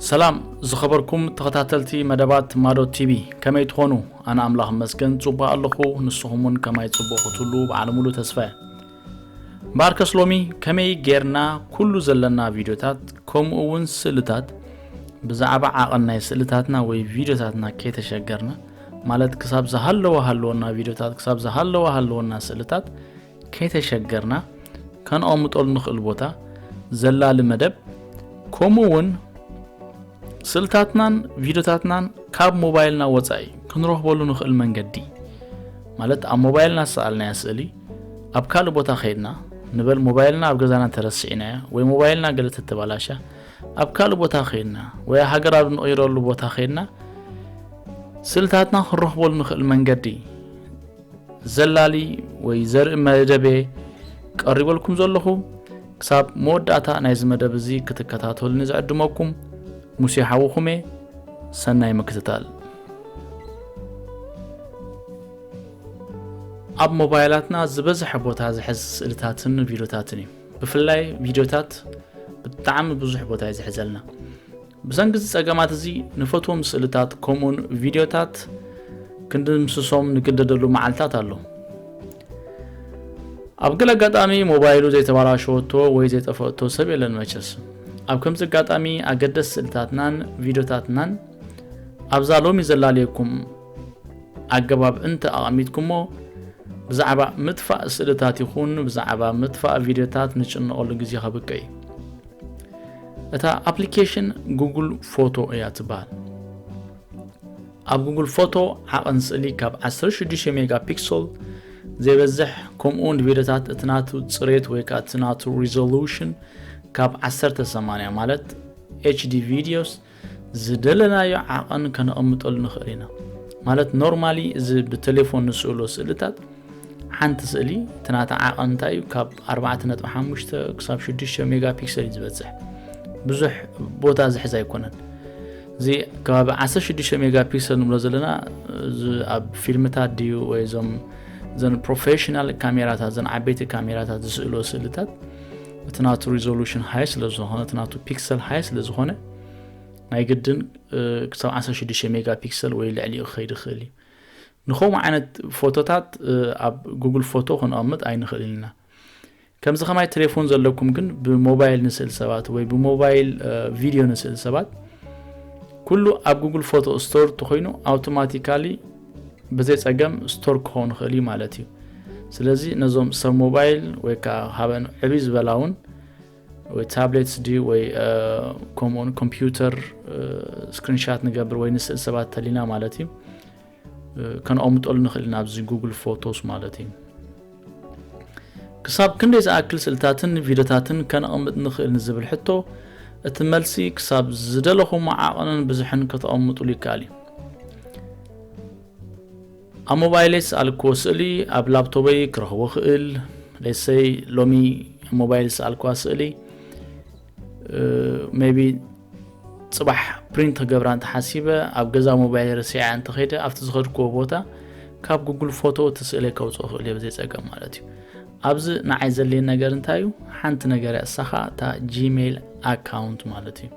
ሰላም ዝኸበርኩም ተኸታተልቲ መደባት ማዶ ቲቪ፣ ከመይ ትኾኑ? ኣነ ኣምላኽ መስገን ጽቡቕ ኣለኹ፣ ንስኹም እውን ከማይ ጽቡቕ ክትህሉ ብዓለሙሉ ተስፋ እየ። እምበኣርከስ ሎሚ ከመይ ጌርና ኩሉ ዘለና ቪድዮታት ከምኡ እውን ስእልታት ብዛዕባ ዓቐን ናይ ስእልታትና ወይ ቪድዮታትና ከይተሸገርና፣ ማለት ክሳብ ዝሃለወ ሃለወና ቪድዮታት፣ ክሳብ ዝሃለወ ሃለወና ስእልታት ከይተሸገርና ከነቐምጠሉ ንኽእል ቦታ ዘላሊ መደብ፣ ከምኡ እውን ስእልታትናን ቪድዮታትናን ካብ ሞባይልና ወጻኢ ክንረኽበሉ ንኽእል መንገዲ፣ ማለት ኣብ ሞባይልና ዝሰኣልናያ ስእሊ ኣብ ካልእ ቦታ ከይድና፣ ንበል ሞባይልና ኣብ ገዛና ተረሲዕናያ ወይ ሞባይልና ገለ ተተባላሻ፣ ኣብ ካልእ ቦታ ከይድና ወይ ሃገር ኣብ ንቕይረሉ ቦታ ከይድና ስእልታትና ክንረኽበሉ ንኽእል መንገዲ ዘላሊ ወይ ዘርኢ መደብ እየ ቀሪበልኩም ዘለኹ። ክሳብ መወዳእታ ናይዚ መደብ እዚ ክትከታተሉኒ ዝዕድመኩም ሙሴ ሓውኹም እየ። ሰናይ ምክትታል። ኣብ ሞባይላትና ዝበዝሐ ቦታ ዝሕዝ ስእልታትን ቪድዮታትን እዩ። ብፍላይ ቪድዮታት ብጣዕሚ ብዙሕ ቦታ እዩ ዝሕዘልና። ብሰንኪ እዚ ጸገማት እዚ ንፈትዎም ስእልታት ከምኡውን ቪድዮታት ክንድምስሶም ንግደደሉ መዓልታት ኣሎ። ኣብ ገለ ኣጋጣሚ ሞባይሉ ዘይተባላሸወቶ ወይ ዘይጠፈአቶ ሰብ የለን መቸስ። ኣብ ከምዚ ኣጋጣሚ ኣገደስ ስእልታትናን ቪድዮታትናን ኣብዛ ሎሚ ዘላለየኩም ኣገባብ እንተ ኣቐሚጥኩሞ፣ ብዛዕባ ምጥፋእ ስእልታት ይኹን ብዛዕባ ምጥፋእ ቪድዮታት ንጭነቐሉ ግዜ ከብቅዕ እዩ። እታ ኣፕሊኬሽን ጉግል ፎቶ እያ ትበሃል። ኣብ ጉግል ፎቶ ዓቐን ስእሊ ካብ ዓሰርተ ሽዱሽተ ሜጋ ፒክሰል ዘይበዝሕ፣ ከምኡ እውን ቪድዮታት እቲ ናቱ ጽሬት ወይ ከኣ እቲ ናቱ ሪዞሉሽን ካብ ዓሰርተ ሰማንያ ማለት ኤች ዲ ቪድዮስ ዝደለናዮ ዓቐን ከነቐምጠሉ ንኽእል ኢና። ማለት ኖርማሊ እዚ ብቴሌፎን ንስእሎ ስእልታት ሓንቲ ስእሊ እቲ ናታ ዓቐን እንታይ እዩ? ካብ ኣርባዕተ ነጥቢ ሓሙሽተ ክሳብ ሽዱሽተ ሜጋ ፒክሰል እዩ ዝበጽሕ። ብዙሕ ቦታ ዝሕዝ ኣይኮነን። እዚ ከባቢ ዓሰርተ ሽዱሽተ ሜጋ ፒክሰል ንብሎ ዘለና፣ እዚ ኣብ ፊልምታት ድዩ ወይ እዞም፣ እዘን ፕሮፌሽናል ካሜራታት፣ እዘን ዓበይቲ ካሜራታት ዝስእሎ ስእልታት፣ እቲ ናቱ ሪዞሉሽን ሃይ ስለ ዝኾነ፣ እቲ ናቱ ፒክሰል ሃይ ስለ ዝኾነ፣ ናይ ግድን፣ እ፣ ክሳብ ዓሰርተ ሽዱሽተ ሜጋ ፒክሰል ወይ ልዕሊኡ ክኸይድ ይኽእል እዩ። ንኸምኡ ዓይነት ፎቶታት፣ እ፣ ኣብ ጉግል ፎቶ ክንቐምጥ ኣይንኽእል ኢና። ከምዚ ከማይ ቴሌፎን ዘለኩም ግን ብሞባይል ንስእል ሰባት ወይ ብሞባይል፣ እ፣ ቪድዮ ንስእል ሰባት፣ ኩሉ ኣብ ጉግል ፎቶ ስቶር ተኾይኑ ኣውቶማቲካሊ ብዘይ ጸገም ስቶር ክኸውን ይኽእል እዩ ማለት እዩ። ስለዚ ነዞም ሰብ ሞባይል ወይ ከኣ ሃበን ዕብይ ዝበላ እውን ወይ ታብሌትስ ድዩ ወይ፣ እ፣ ከምኡውን ኮምፒውተር፣ እ፣ ስክሪንሻት ንገብር ወይ ንስእል ሰባት ተሊና ማለት እዩ፣ እ፣ ከነቐምጠሉ ንኽእል ኢና ኣብዚ ጉግል ፎቶስ ማለት እዩ። ክሳብ ክንደይ ዝኣክል ስእልታትን ቪድዮታትን ከነቐምጥ ንኽእል ንዝብል ሕቶ፣ እቲ መልሲ ክሳብ ዝደለኹሞ ዓቐንን ብዝሕን ከተቐምጡሉ ይከኣል እዩ። ኣብ ሞባይለይ ዝሰኣልክዎ ስእሊ ኣብ ላፕቶበይ ክረኽቦ ክእል። ሌሰይ ሎሚ ኣብ ሞባይል ዝሰኣልክዋ ስእሊ፣ እ፣ ሜቢ ጽባሕ ፕሪንት ክገብራ እንተሓሲበ ኣብ ገዛ ሞባይል ረሲዐ እንተኸይደ ኣብቲ ዝኸድክዎ ቦታ ካብ ጉግል ፎቶ እቲ ስእለይ ከውጽኦ ክእል እየ ብዘይ ጸገም ማለት እዩ። ኣብዚ ንዓይ ዘድልየኒ ነገር እንታይ እዩ? ሓንቲ ነገር እያ፣ እሳ ኸኣ እታ ጂሜይል ኣካውንት ማለት እዩ።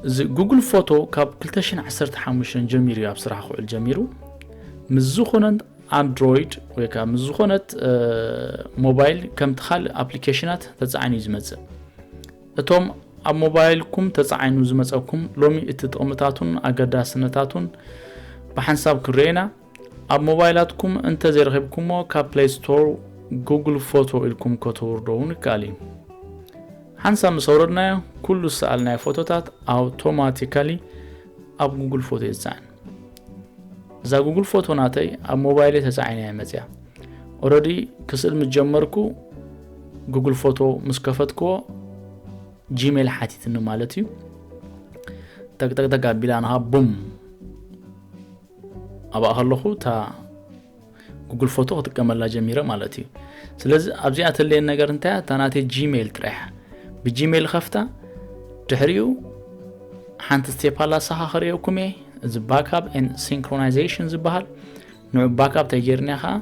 እዚ ጉግል ፎቶ ካብ ክልተ ሽሕን ዓሰርተ ሓሙሽተን ጀሚሩ እዩ ኣብ ስራሕ ክውዕል ጀሚሩ። ምስ ዝኾነት ኣንድሮይድ ወይ ከኣ ምስ ዝኾነት፣ እ፣ ሞባይል ከምቲ ካልእ ኣፕሊኬሽናት ተጻዒኑ እዩ ዝመጽእ። እቶም ኣብ ሞባይልኩም ተጻዒኑ ዝመጸኩም ሎሚ እቲ ጥቕምታቱን ኣገዳስነታቱን ብሓንሳብ ክንርእዮ ኢና። ኣብ ሞባይላትኩም እንተ ዘይረኺብኩሞ ካብ ፕሌይ ስቶር ጉግል ፎቶ ኢልኩም ከተውርዶ እውን ይከኣል እዩ። ሓንሳብ ምስ ኣውረድናዮ ኩሉ ዝሰኣልናዮ ፎቶታት ኣውቶማቲካሊ ኣብ ጉግል ፎቶ እዩ ዝጸዓን። እዛ ጉግል ፎቶ ናተይ ኣብ ሞባይለይ ተጻዒና እያ መጽያ። ኦረዲ ክስእል ምስ ጀመርኩ ጉግል ፎቶ ምስ ከፈትክዎ ጂሜል ሓቲትኒ ማለት እዩ። ጠቅጠቅጠቅ ኣቢላ ንሃ ቡም ኣብኣ ከለኹ እታ ጉግል ፎቶ ክጥቀመላ ጀሚረ ማለት እዩ። ስለዚ ኣብዚኣ ተለየን ነገር እንታይ እያ? እታ ናተይ ጂሜል ጥራሕ እያ። ብጂሜል ከፍታ፣ ድሕሪኡ ሓንቲ ስቴፕ ኣላ፣ ንሳኻ ከርእየኩም እየ። እዚ ባክኣፕ ኤንድ ሲንክሮናይዜሽን ዝበሃል፣ ንዑ ባክኣፕ ተጌርና ከኣ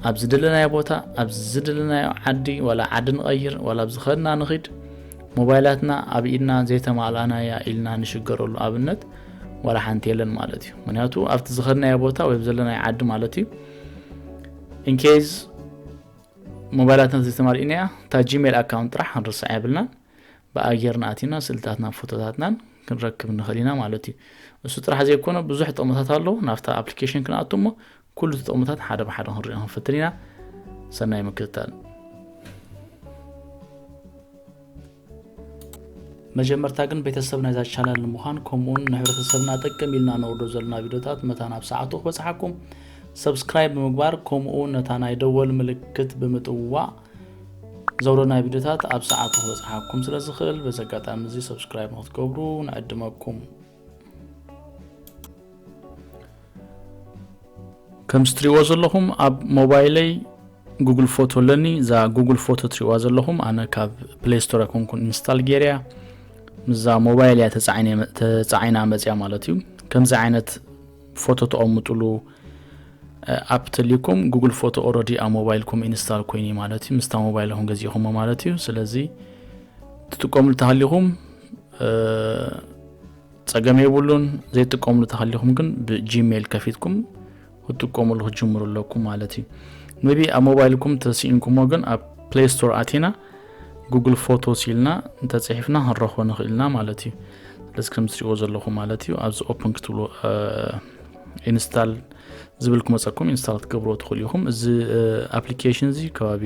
ኣብ ዝደለናዮ ቦታ፣ ኣብ ዝደለናዮ ዓዲ፣ ዋላ ዓዲ ንቐይር፣ ዋላ ኣብ ዝኸድና ንኺድ፣ ሞባይላትና ኣብ ኢድና ዘይተማልኣናያ ኢልና ንሽገረሉ ኣብነት ዋላ ሓንቲ የለን ማለት እዩ። ምክንያቱ ኣብቲ ዝኸድናዮ ቦታ ወይ ዘለናዮ ዓዲ ማለት እዩ። ኢንኬዝ ሞባይላትና ዘይተማልኢናያ እታ ጂሜል ኣካውንት ጥራሕ ክንርሳዕ የብልናን። ብኣየርና ኣቲና ስእልታትናን ፎቶታትናን ክንረክብ ንኽእል ኢና ማለት እዩ። እሱ ጥራሕ ዘይኮነ ብዙሕ ጥቕምታት ኣለዎ። ናብታ ኣፕሊኬሽን ክንኣቱ እሞ ኩሉ እቲ ጥቕምታት ሓደ ብሓደ ክንሪኦ ክንፍትን ኢና። ሰናይ ምክትታል። መጀመርታ ግን ቤተሰብ ናይዛ ቻነል ንምዃን ከምኡውን ንሕብረተሰብና ጠቅም ኢልና ነውርዶ ዘለና ቪዲዮታት መታን ኣብ ሰዓቱ ክበፅሓኩም ሰብስክራይብ ብምግባር ከምኡውን ነታ ናይ ደወል ምልክት ብምጥዋቕ ዘውረድና ቪዲዮታት ኣብ ሰዓቱ ክበፅሓኩም ስለ ዝኽእል በዚ ኣጋጣሚ እዚ ሰብስክራይብ ንክትገብሩ ንዕድመኩም። ከም ትሪእዎ ዘለኹም ኣብ ሞባይለይ ጉግል ፎቶ ኣለኒ። እዛ ጉግል ፎቶ ትሪእዋ ዘለኹም ኣነ ካብ ፕሌይ ስቶር ኣይኮንኩን ኢንስታል ገይረያ፣ ምስዛ ሞባይል እያ ተፃዒነ- ተፃዒና መፅያ ማለት እዩ። ከምዚ ዓይነት ፎቶ ተቐምጥሉ ኣፕ ተልዩኩም ጉግል ፎቶ ኦረዲ ኣብ ሞባይልኩም ኢንስታል ኮይኑ ማለት እዩ። ምስታ ሞባይልኩም ገዚእኹሞ ማለት እዩ። ስለዚ ትጥቀሙሉ ተሃሊኹም ጸገም የብሉን። ዘይትጥቀሙሉ ተሃሊኹም ግን ብጂሜል ከፊትኩም ክትጥቀሙሉ ክትጅምሩ ኣለኩም ማለት እዩ። maybe ኣብ ሞባይልኩም ተስኢንኩሞ ግን ኣብ ፕሌይ ስቶር ኣቲና ጉግል ፎቶስ ኢልና እንተፅሒፍና ክንረኽቦ ንኽእል ኢና ማለት እዩ። ስለዚ ከም ትሪእዎ ዘለኹም ማለት እዩ ኣብዚ ኦፕን ክትብሉ ኢንስታል ዝብል ክመፀኩም ኢንስታል ክትገብርዎ ትኽእሉ ኢኹም። እዚ ኣፕሊኬሽን እዚ ከባቢ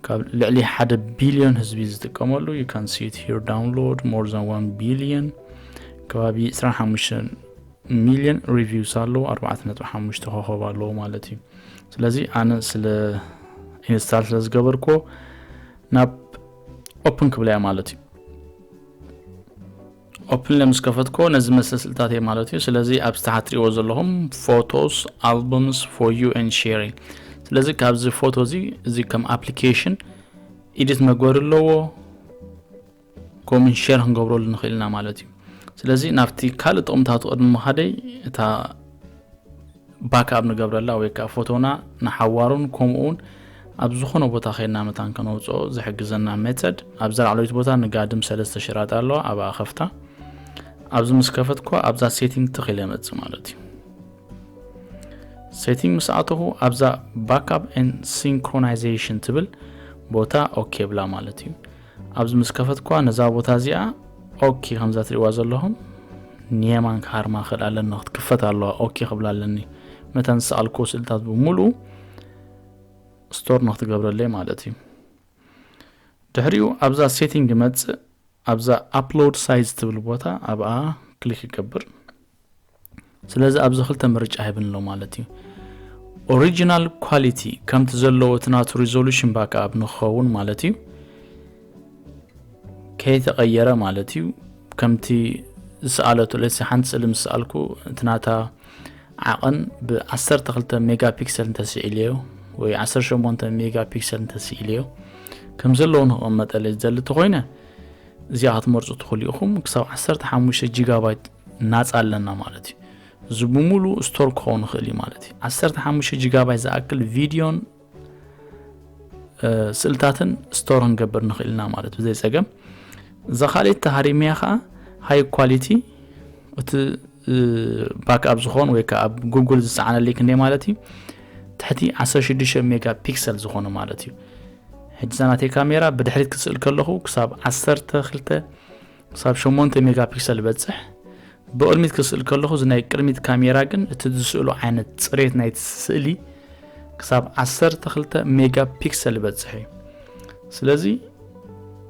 ካብ ልዕሊ ሓደ ቢልዮን ህዝቢ ዝጥቀመሉ you can see it here download more than one billion ከባቢ ዕስራን ሓሙሽተን ሚልዮን ሪቪውስ ኣለዎ፣ ኣርባዕተ ነጥቢ ሓሙሽተ ኮኸብ ኣለዎ ማለት እዩ። ስለዚ ኣነ ስለ ኢንስታል ስለ ዝገበርኩዎ ናብ ኦፕን ክብላ እያ ማለት እዩ። ኦፕን ለምስ ከፈትኮ ነዚ መስል ስእልታት እየ ማለት እዩ። ስለዚ ኣብ ዝተሓት ትሪእዎ ዘለኹም ፎቶስ ኣልበምስ for you and sharing። ስለዚ ካብዚ ፎቶ እዚ እዚ ከም ኣፕሊኬሽን ኢዲት መግበሪ ኣለዎ፣ ከምኡን ሼር ክንገብረሉ ንኽእል ኢና ማለት እዩ። ስለዚ ናብቲ ካልእ ጥቕምታቱ ቅድሚ ምኻደይ እታ ባክኣፕ ንገብረላ ወይ ከዓ ፎቶና ንሓዋሩን ከምኡውን ኣብ ዝኾነ ቦታ ከይድና መታን ከነውፅኦ ዝሕግዘና ሜተድ ኣብዛ ላዕለወይቲ ቦታ ንጋድም ሰለስተ ሽራጥ ኣለዋ። ኣብኣ ከፍታ ኣብዚ ምስ ከፈትኳ ኣብዛ ሴቲንግ ትኽእል የመፅእ ማለት እዩ። ሴቲንግ ምስ ኣተኹ ኣብዛ ባክኣፕ ኤንድ ሲንክሮናይዜሽን ትብል ቦታ ኦኬ ብላ ማለት እዩ። ኣብዚ ምስ ከፈትኳ ነዛ ቦታ እዚኣ ኦኬ ከምዛ ትሪእዋ ዘለኹም ንየማን ክሃርማ ክእል ኣለኒ ክትክፈት ኣለዋ ኦኬ ክብላ ኣለኒ። መታን ዝሰኣልኩዎ ስእልታት ብምሉኡ ስቶር ንክትገብረለይ ማለት እዩ። ድሕሪኡ ኣብዛ ሴቲንግ ይመፅእ ኣብዛ ኣፕሎድ ሳይዝ ትብል ቦታ ኣብኣ ክሊክ ይገብር። ስለዚ ኣብዚ ክልተ ምርጫ ሂብን ኣሎ ማለት እዩ። ኦሪጂናል ኳሊቲ ከምቲ ዘለዎ እቲ ናቱ ሪዞሉሽን ባክኣፕ ንክኸውን ማለት እዩ። ከይተቐየረ ማለት እዩ። ከምቲ ዝሰኣለቱ ለሲ ሓንቲ ስእሊ ምስ ሰኣልኩ እቲ ናታ ዓቐን ብ ዓሰርተ ክልተ ሜጋ ፒክሰል እንተስኢልዮ ወይ ዓሰርተ ሸሞንተ ሜጋ ፒክሰል እንተስኢልዮ ከም ዘለዎ ንክቕመጠለይ ዝደሊ እንተኮይነ እዚኣ ክትመርፁ ትኽእሉ ኢኹም። ክሳብ ዓሰርተ ሓሙሽተ ጂጋባይት ናፃ ኣለና ማለት እዩ። እዚ ብምሉእ ስቶር ክኸውን ይኽእል እዩ ማለት እዩ። ዓሰርተ ሓሙሽተ ጂጋባይት ዝኣክል ቪድዮን ስእልታትን ስቶር ክንገብር ንኽእል ኢና ማለት ብዘይ ፀገም። እዛ ካልኣይቲ ተሃሪመያ ከዓ ሃይ ኳሊቲ እቲ ባክኣፕ ዝኾን ወይ ከዓ ኣብ ጉግል ዝፀዓነለይ ክንደይ ማለት እዩ ትሕቲ ዓሰርተ ሽዱሽተ ሜጋ ፒክሰል ዝኾነ ማለት እዩ። ሕጂ እዛ ናተይ ካሜራ ብድሕሪት ክስእል ከለኹ ክሳብ ዓሰርተ ክልተ ክሳብ ሸሞንተ ሜጋ ፒክሰል ይበፅሕ። ብቕድሚት ክስእል ከለኹ እዚ ናይ ቅድሚት ካሜራ ግን እቲ ዝስእሎ ዓይነት ፅሬት ናይቲ ስእሊ ክሳብ ዓሰርተ ክልተ ሜጋ ፒክሰል ይበፅሕ እዩ። ስለዚ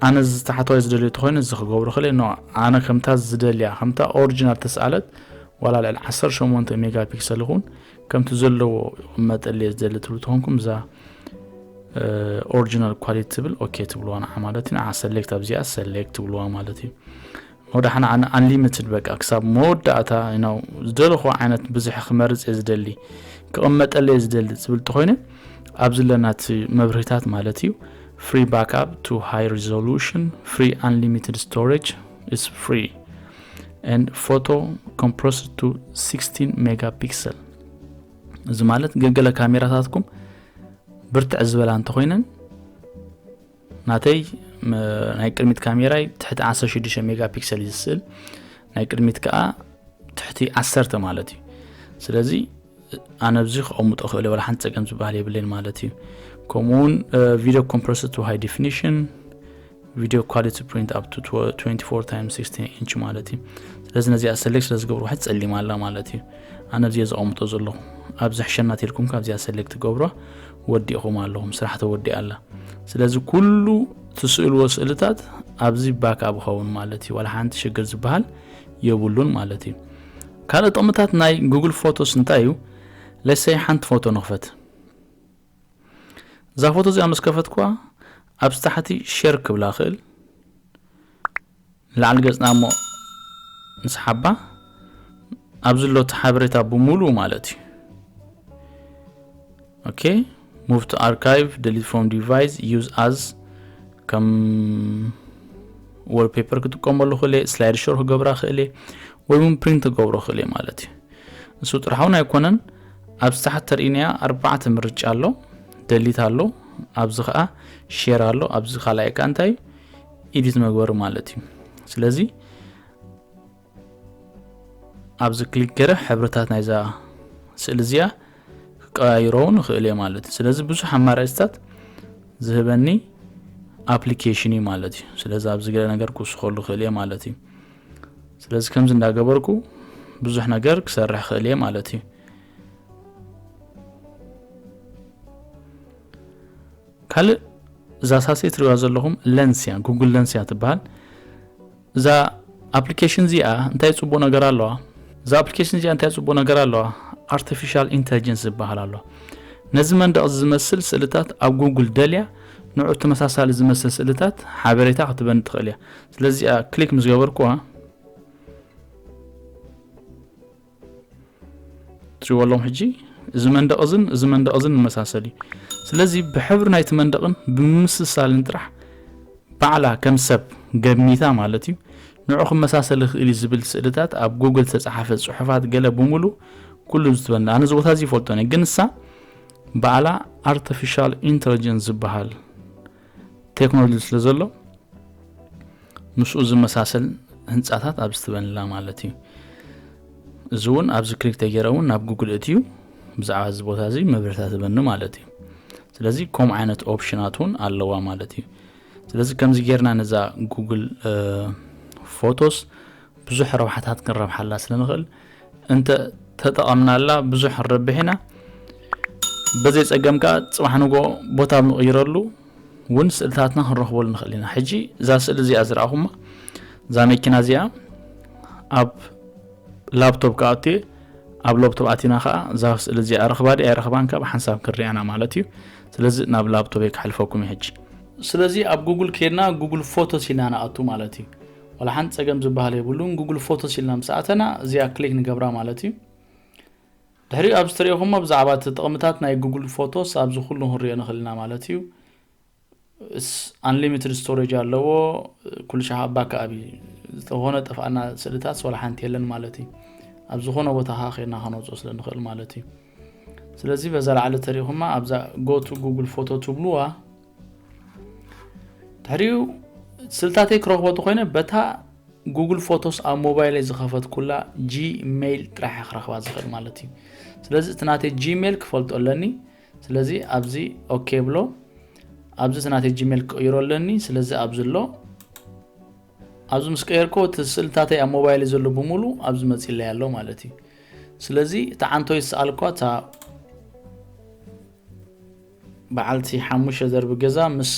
ኣነ እዚ ታሕተዋይ ዝደልዮ ተኮይነ እዚ ክገብሮ ክእል ኖ ኣነ ከምታ ዝደልያ ከምታ ኦሪጂናል ተስኣለት ዋላ ልዕሊ ዓሰርተ ሸሞንተ ሜጋ ፒክሰል ይኹን ከምቲ ዘለዎ መጠለየ ዝደሊ ትብሉ ተኾንኩም እዛ ኦሪጂናል ኳሊቲ ትብል ኦኬ ትብልዋ ንዓ ማለት እዩ። ንዓ ሰሌክት ኣብዚኣ ሰሌክት ትብልዋ ማለት እዩ። ወዳሕና ኣነ ኣንሊሚትድ በቃ ክሳብ መወዳእታ ነው ዝደለኹ ዓይነት ብዙሕ ክመርፅ እየ ዝደሊ ክቕመጠለይ ዝደሊ ዝብል ተኾይነ ኣብዚ ለና እቲ መብርሂታት ማለት እዩ free backup to high resolution free unlimited storage is free and photo compressed to sixteen megapixel እዚ ማለት ገገለ ካሜራታትኩም ብርትዕ ዝበላ እንተኮይነን ናተይ ናይ ቅድሚት ካሜራይ ትሕቲ ዓሰርተ ሽዱሽተ ሜጋ ፒክሰል እዩ ዝስእል፣ ናይ ቅድሚት ከዓ ትሕቲ ዓሰርተ ማለት እዩ። ስለዚ ኣነ ኣብዚ ክቐምጦ ክእል፣ ዋላ ሓንቲ ፀገም ዝበሃል የብለይን ማለት እዩ። ከምኡውን video compressed to high definition, video quality print up to twenty-four times sixteen inch ማለት እዩ። ስለዚ ነዚኣ ሰሌክት ስለ ዝገብሩ፣ ዋሕድ ፀሊም ኣላ ማለት እዩ። ኣነ ኣብዚኣ ዝቐምጦ ዘለኹ፣ ኣብዚ ሕሸና ተልኩም ካብዚኣ ሰሌክት ትገብሮ፣ ወዲእኹም ኣለኹም፣ ስራሕ ተወዲኣ ኣላ። ስለዚ ኩሉ ትስእልዎ ስእልታት ኣብዚ ባካፕ ይኸውን ማለት እዩ። ዋላ ሓንቲ ሽግር ዝበሃል የብሉን ማለት እዩ። ካልእ ጥቕምታት ናይ ጉግል ፎቶስ እንታይ እዩ? ለሰይ ሓንቲ ፎቶ ንኽፈት። እዛ ፎቶ እዚኣ ምስ ከፈትኩዋ፣ ኣብዚ ታሕቲ ሼር ክብላ ክእል፣ ንላዕሊ ገጽና እሞ ንስሓባ፣ ኣብዚ ዘሎ እቲ ሓበሬታ ብምሉኡ ማለት እዩ። ኦኬ፣ move to archive, delete from device, use as፣ ከም wallpaper ክጥቀመሉ ክእል እየ፣ ስላይድ ሾው ክገብራ ክእል እየ፣ ወይ እውን ፕሪንት ክገብሮ ክእል እየ ማለት እዩ። ንሱ ጥራሕ እውን ኣይኮነን፣ ኣብዚ ታሕቲ ተርእይናያ ኣርባዕተ ምርጫ ኣሎ። ደሊት ኣሎ፣ ኣብዚ ከዓ ሼር ኣሎ፣ ኣብዚ ካልኣይ ከዓ እንታይ እዩ? ኤዲት መግበሪ ማለት እዩ። ስለዚ ኣብዚ ክሊክ ገይረ ሕብርታት ናይዛ ስእሊ እዚኣ ክቀያይሮ እውን እኽእል እየ ማለት እዩ። ስለዚ ብዙሕ ኣማራጭታት ዝህበኒ ኣፕሊኬሽን እዩ ማለት እዩ። ስለዚ ኣብዚ ገለ ነገር ክውስኸሉ እኽእል እየ ማለት እዩ። ስለዚ ከምዚ እንዳገበርኩ ብዙሕ ነገር ክሰርሕ እኽእል እየ ማለት እዩ። ካልእ እዛ ሳሴ ትሪዋ ዘለኹም ለንስ እያ፣ ጉግል ለንስ እያ ትበሃል። እዛ ኣፕሊኬሽን እዚኣ እንታይ ጽቡቕ ነገር ኣለዋ? እዛ ኣፕሊኬሽን እዚኣ እንታይ ጽቡቕ ነገር ኣለዋ? ኣርቲፊሻል ኢንተሊጀንስ ዝበሃል ኣሎ። ነዚ መንደቕ ዝመስል ስእልታት ኣብ ጉግል ደልያ፣ ንዑ ተመሳሳሊ ዝመስል ስእልታት ሓበሬታ ክትበኒ ትኽእል እያ። ስለዚ እዚኣ ክሊክ ምስ ገበርኩዋ፣ ትሪእዎ ኣለኹም ሕጂ፣ እዚ መንደቕ እዝን እዚ መንደቕ እዝን ይመሳሰል እዩ። ስለዚ ብሕብሪ ናይቲ መንደቕን ብምምስሳልን ጥራሕ ባዕላ ከም ሰብ ገሚታ ማለት እዩ፣ ንዑ ክመሳሰል ይኽእል እዩ ዝብል ስእልታት፣ ኣብ ጉግል ዝተጻሓፈ ጽሑፋት፣ ገለ ብምሉእ ኩሉ ዝትበና። ኣነ እዚ ቦታ እዚ ይፈልጦ ነኝ፣ ግን ንሳ ባዕላ ኣርቲፊሻል ኢንተሊጀንስ ዝበሃል ቴክኖሎጂ ስለ ዘሎ ምስኡ ዝመሳሰል ህንጻታት ኣብ ዝትበንላ ማለት እዩ። እዚ እውን ኣብዚ ክሊክ ተገይረ እውን ናብ ጉግል እትዩ ብዛዕባ እዚ ቦታ እዚ መብርህታት ትበኒ ማለት እዩ። ስለዚ ከምኡ ዓይነት ኦፕሽናት እውን ኣለዋ ማለት እዩ። ስለዚ ከምዚ ጌርና ነዛ ጉግል ፎቶስ ብዙሕ ረብሓታት ክንረብሓላ ስለ ንኽእል እንተ ተጠቐምናላ ብዙሕ ንረብሕ ኢና። በዘይ ጸገም ከኣ ጽባሕ ንጎ ቦታ ንቕይረሉ እውን ስእልታትና ክንረኽበሉ ንኽእል ኢና። ሕጂ እዛ ስእሊ እዚኣ ዝረኣኹማ፣ እዛ መኪና እዚኣ ኣብ ላፕቶፕ ክኣቱ እየ። ኣብ ላፕቶፕ ኣቲና ከኣ እዛ ስእሊ እዚኣ ረኽባ ድያ ኣይረኽባን ካብ ሓንሳብ ክንሪኣና ማለት እዩ። ስለዚ ናብ ላፕቶፕ እየ ክሓልፈኩም እየ ሕጂ። ስለዚ ኣብ ጉግል ከይድና ጉግል ፎቶስ ኢልና ንኣቱ ማለት እዩ። ዋላ ሓንቲ ጸገም ዝበሃል የብሉን። ጉግል ፎቶስ ኢልና ምስ ኣተና እዚኣ ክሊክ ንገብራ ማለት እዩ። ድሕሪኡ ኣብዚ ትሪእኹሞ ብዛዕባ እቲ ጥቕምታት ናይ ጉግል ፎቶስ ኣብዚ ኩሉ ክንሪኦ ንኽእል ኢና ማለት እዩ። ኣንሊሚትድ ስቶሬጅ ኣለዎ። ኩሉ ሻዕ ኣብ ባክኣፕ እዩ። ዝኾነ ጠፍኣና ስእልታት ዋላ ሓንቲ የለን ማለት እዩ። ኣብ ዝኾነ ቦታ ከዓ ከይድና ከነውፅኦ ስለ ንኽእል ማለት እዩ። ስለዚ በዛ ላዕሊ ተሪእኹማ ኣብዛ ጎ ቱ ጉግል ፎቶ ትብልዋ ድሕሪኡ ስእልታተይ ክረኽቦ ተኾይነ በታ ጉግል ፎቶስ ኣብ ሞባይለይ ዝኸፈትኩላ ጂሜይል ጥራሕ እየ ክረኽባ ዝኽእል ማለት እዩ። ስለዚ እቲ ናተይ ጂሜይል ክፈልጦ ኣለኒ። ስለዚ ኣብዚ ኦኬ ብሎ። ኣብዚ እቲ ናተይ ጂሜይል ክቕይሮ ኣለኒ። ስለዚ ኣብዚ ኣሎ። ኣብዚ ምስ ቀየርኮ እቲ ስእልታተይ ኣብ ሞባይለይ ዘሎ ብምሉ ኣብዚ መፂለይ ኣሎ ማለት እዩ። ስለዚ እቲ ዓንቶይ ዝሰኣልኳ እታ በዓልቲ ሓሙሽተ ደርቢ ገዛ ምስ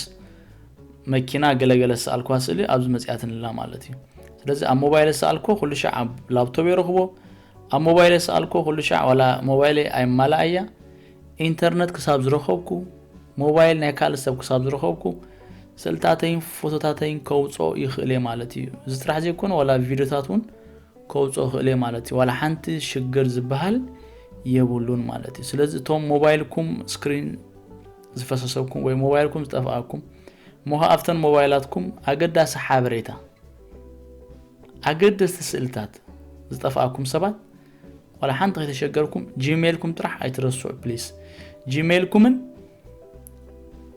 መኪና ገለገለ ዝሰኣልኳ ስእሊ ኣብዚ መፅያትንላ ማለት እዩ። ስለዚ ኣብ ሞባይለ ዝሰኣልኮ ኩሉ ሻዕ ኣብ ላፕቶፕ የረኽቦ። ኣብ ሞባይለ ዝሰኣልኮ ኩሉ ሻዕ ዋላ ሞባይለ ኣይማላእ እያ። ኢንተርነት ክሳብ ዝረኸብኩ፣ ሞባይል ናይ ካልእ ሰብ ክሳብ ዝረኸብኩ፣ ስእልታተይን ፎቶታተይን ከውፅኦ ይኽእል እየ ማለት እዩ። እዚ ጥራሕ ዘይኮነ ዋላ ቪዲዮታት እውን ከውፅኦ ክእል እየ ማለት እዩ። ዋላ ሓንቲ ሽግር ዝበሃል የብሉን ማለት እዩ። ስለዚ እቶም ሞባይልኩም ስክሪን ዝፈሰሰኩም ወይ ሞባይልኩም ዝጠፍኣኩም እሞ ከኣ ኣብተን ሞባይላትኩም ኣገዳሲ ሓበሬታ፣ ኣገደስቲ ስእልታት ዝጠፍኣኩም ሰባት ዋላ ሓንቲ ከይተሸገርኩም ጂሜይልኩም ጥራሕ ኣይትረስዑ ፕሊስ። ጂሜይልኩምን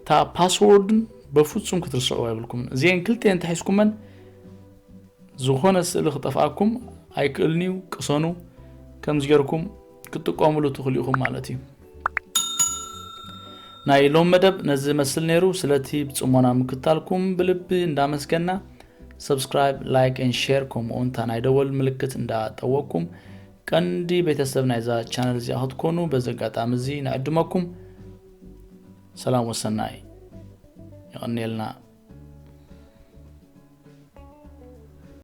እታ ፓስዎርድን በፍጹም ክትርስዕዎ የብልኩምን። እዚአን ክልቲአን ተሒዝኩመን ዝኾነ ስእሊ ክጠፍኣኩም ኣይክእልንዩ። ቅሰኑ። ከምዚ ጌርኩም ክትጥቀሙሉ ትኽእሉ ኢኹም ማለት እዩ። ናይ ሎም መደብ ነዚ መስል ነይሩ። ስለቲ ብጽሞና ምክታልኩም ብልቢ እንዳመስገና፣ subscribe፣ like and share ከምኡ እውን እታ ናይ ደወል ምልክት እንዳጠወቅኩም ቀንዲ ቤተሰብ ናይዛ ቻነል እዚኣ ክትኮኑ በዚ ኣጋጣሚ እዚ ንዕድመኩም። ሰላም ወሰናይ። የቐንየልና።